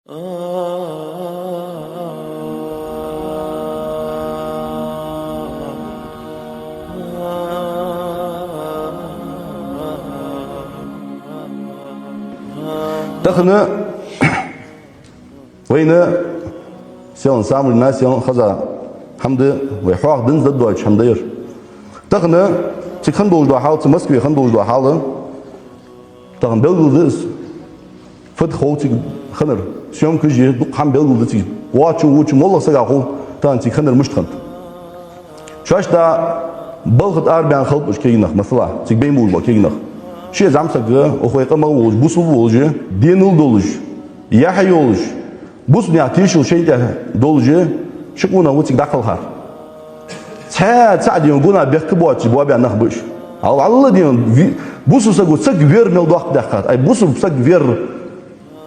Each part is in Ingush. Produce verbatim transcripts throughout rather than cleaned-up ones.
Тахан вайна селхан самарина, селхан хеза хӀама да, вай хьоахаде деза доацаш хӀама да ер. Тахан цига хинна долаш дола хьал, цу Москве хинна долаш дола хьал, тахан белгала да из. Фатхьо цига хиннар, съёмкаш е, дукха хӀама белгала да цига. Воча, воча, моллагӀа сага хов тахан цига хиннар мишта хиннад. Шоашта балха тӀа арабаьнна хилба уж кагий нах, масала, цига бейна болаш бола кагий нах. Ше зӀамсаг, укх вай къамах волаш, бусалба волаш, денал долаш, яхь йолаш, бусалба наьха тешал шоай тӀа долаш, ши къонах ва цига дӀакхелхар. Цхьа, цхьа ден гунахьа бехк боацаш боабаьнна нах ба уж. Хьал валла ден ви-, бусалба саго саг вер мел доккха да аьнна. Ай, бусалба саг вер.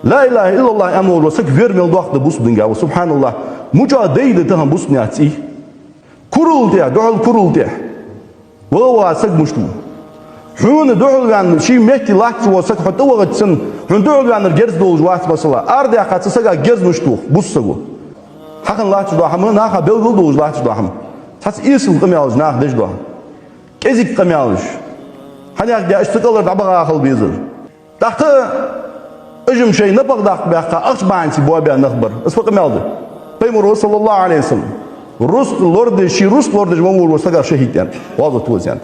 Ла илахӀа иллаллахӀ аьнна волаш вола саг вер мел доккха да бусалба динга. СубхьаналлахӀ. Мичахьа дайда тахан бусалба наьха цӀий? Курал тӀа, духьал курал тӀа. Ва, ва, саг мишта ва? Хьона духьал ваьнна, ший метте латташ вола саг хьо тӀавахача санна, хьона духьал ваьннар герз долаш вац, масала. Арадаьккха цу сага герз мишта ва бусалба саго? Хьахинна латташ дола хӀама, наха белгала долаш латташ дола хӀама. Цхьацца эсала къамаьлаш наха деш дола хӀама. КӀезига къамаьлаш. ХӀана аьлча, уж цу кӀалхара дӀабаха хила безар. ТӀаккха уж-м шоай напагӀа даккха баьхка, ахча бахьанца боабаь нах бар. Из фу къамаьл да? Пайхамара, саллаллахӀу Ӏалайхи ва саллам, рузкъа лорадеш, ший рузкъа лорадеш ма вора сагах шахӀид аьннад, гӀазота веза аьннад.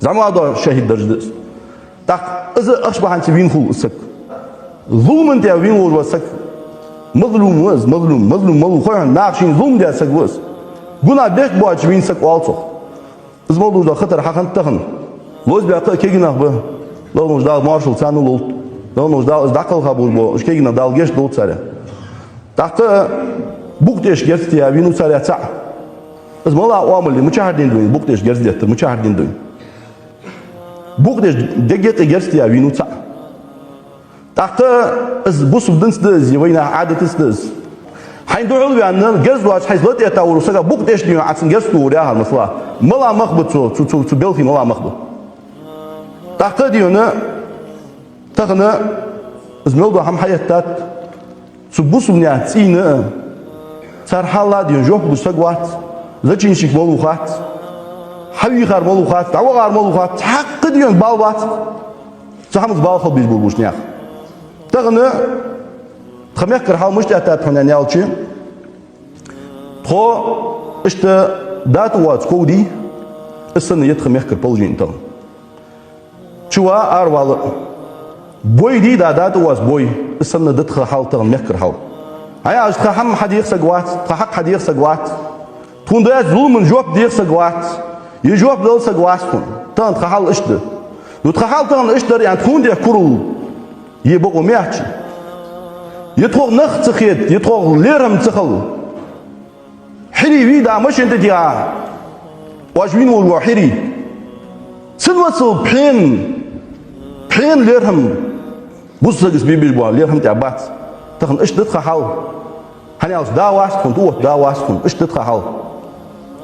ЗӀамига дола шахӀид дарж да из. ТӀаккха из ахча бахьанца вийна хул из саг. Зулама тӀа вийна волаш вола саг. Мазлум ва из, мазлум. Мазлум малув хой хьона? Наха шийна зулам даь саг ва из. Гунахьа бехк боацаш вийна саг оал цох. Из мел долаш дола хатар хьахиннад тахан. Лозабаь кхы а кагий нах ба. Лакха волча Дала моаршал царна лолда. Лакха волча Дала из дӀакхелха болаш бола уж кагий нах Дала гешт долда царех. ТӀаккха букъ тӀа герз тӀа вийнав царех цаӀ. Из мала оамал я, мичахьара дин да вайна букъ тӀа герз деттар, мичахьара дин да вайна? Букъ тӀа дега юкъе герз тӀа вийнав цаӀ. ТӀаккха из бусалба динца да из, е вайнаьха Ӏадатаца да из? Хьайна духьал ваьнна, герз доацаш хьайца лата этта вола сага букъ тӀа дийна Ӏа цунна герз тохар яхар, масала. Мала мах ба цо, цу, цу, цу белхий мала мах ба? ТӀаккха дийна, тахан из мел дола хӀама хьаэттад, цу бусалба наьха цӀийна а, цар хьалах а дийна жоп луш саг вац, зачинщик малув хац, хьавийхар малув хац, дӀавахар малув хац, цхьаккха дийна бала вац. Цу хӀамаца бала хила безаш болаш болча наьха. Тахан тха мехкара хьал мишта аьттад хьона аьнна аьлча, тхо иштта датӀа воаца ков дий, из санна я тха мехкара положени тахан. Чу ва аравала. Бой дий, да, датӀа воаца бой, из санна да тха хьал тахан, мехкара хьал. ХӀана аьлча тха хӀама хьадеха саг вац, тха хьакъ хьадеха саг вац. Тхона даьча зулама жоп деха саг вац, е жоп дала саг вац тхона. Тахан тха хьал иштта да. Ну, тха хьал тахан иштта дар аьнна, тхона дехка курал е бокъо ма яц шун. Е тхох нах ца хета, е тхох лерхӀам ца хила. Хьирий вий, да, машен тӀа тӀа оаш вийна волаш вола хьирий. Цун масал пхьен, пхьен лерхӀам, бусалба сагаца бе безаш бола лерхӀам тӀа бац. Тахан иштта да тха хьал. ХӀана аьлча да вац тхона, тӀаотта да вац тхона, иштта да тха хьал.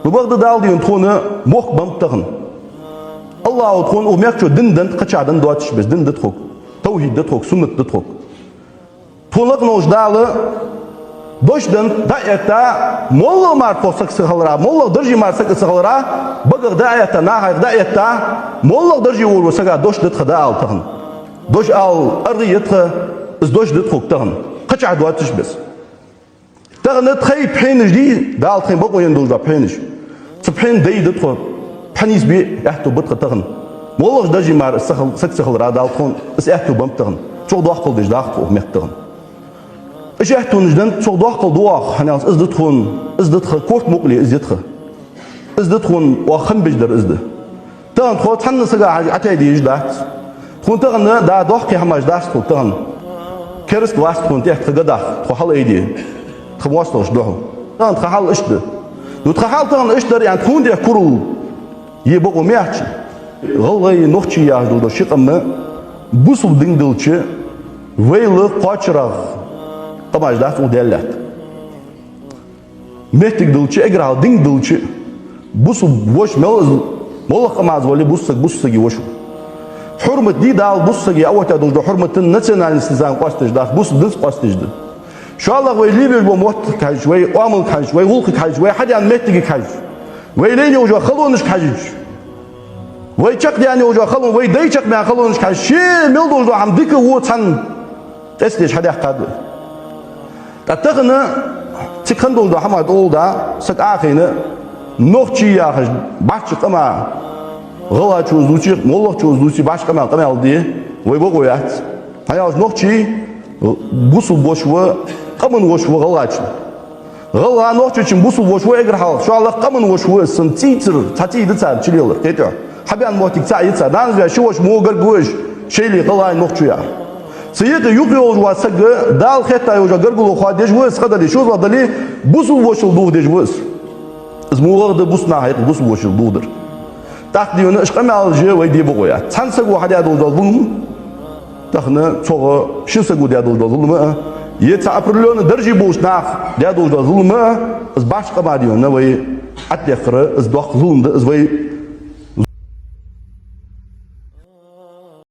Ну, бакъда Дала дийна тхона мохк беннаб тахан. АллахӀа тхона укх мехкачо дин деннад, кхычахьа дин доацаш беса дин да тхога, тавхьид да тхога, суннат да тхога. Тхона лакха волча Дала дош деннад дӀа а этта, моллагӀа мара тхох саг ца хилара, моллагӀа дарже мара саг ца хилара, багах дӀа а этта, нахах дӀа а этта, моллагӀа дарже волча сага дош да тха дӀаала тахан. Дош ала аргӀи я тха, из дош да тхога тахан. Кхычахьа доацаш беса. Тахан тхоай пхьенаш дий, Дала тхоай бокъо енна долаш дола пхьенаш. Цу пхьенна дай да тхо, пхьа нийсбе аьттув ба тха тахан. МоллагӀча дарже мара саг ца хил-, саг ца хилара Дала тхона из аьттув беннаб тахан. Цох доккхал деш даха тхо укх мехка тахан. Уж аьттонаш деннад, цох доккхал ду оаха, хӀана аьлча из да тхона, из да тха, корта мукъале из я тха. Из да тхона оаха хам беш дар из да. Тахан тхо цхьанне сага хьежача Ӏатайдеш дац. Тхона тахан, да, доккхий хӀамаш дац тхога тахан. Кераста вац тхона тӀехьа тха гадах, тхо хьалаайде, тха моастагӀашта духьал. Тахан тха хьал иштта да. Ну, тха хьал тахан иштта дар аьнна, тхона дехка курал е бокъо ма яц шун. ГӀалгӀай, нохчий яхаш дола ши къам бусалба дин долча, вайл кхоачарагӀа къамаш дац укх даьла лаьтта. Моттиг долча, эггара хьалха дин долча, бусалба воша мел из, моллагӀа къамаьлца вале, бусалба саг бусалба сага воша ва. Хьурмат дий Дала бусалба сага, а вот долаш да хьурмат национальностаца къоастадеш дац, бусалба динца къоастадеш да. ШоллагӀа, вай лебеш бола моттиге хьежача, вай оамалга хьежача, вай гӀулакхага хьежача, вай хьадаьнна моттиге хьежача, вай лайна йолча халонашка хьежача, вай чакхдаьнна йолча халон, вай дай чакхбаьнна халонашка хьежача, ше мел долаш дола хӀама дика а во цхьана къестадеш хьадаьккхад вай. ТӀаккха тахан цига хинна долаш дола хӀама тӀа оал да, саг Ӏохайна, нохчий яхаш бӀарчча къаман, гӀалгӀачо из дувце, моллагӀчо из дувце, бӀарчча къаман къамаьл де вай бокъо яц. ХӀана аьлча нохчий бусалба воша ва, къаман воша ва гӀалгӀачун. ГӀалгӀа нохчочун бусалба воша ва эггара хьалха, шоллагӀа къаман воша ва из, цӀийцара цхьа цӀий да цар чулелар, кхетий хьо. Хьабаьнна моттиг цаӀ я цар. Нанас ваь ши воша мо гарга ва уж, шоайла гӀалгӀаи нохчи яхар. Цу юкъе юкъе йолаш вола саг Дала хетта йолаш йола гаргало хоадеш ва из, къа дале, шозлагӀа дале, бусалба вошал дохадеш ва из. Из мугӀар да бусалба наха юкъе бусалба вошал дохадар. ТӀаккха дийна уж къамаьлаш вай де бокъо яц. Цхьан саго хьадаь долаш дола зулам, тахан цох шин саго даь долаш дола зулам а, е цхьа определённый дарже болча наха даь долаш дола зулам а, из бӀарчча къаман дийна вай Ӏотехкар, из доккха зулам да, из вай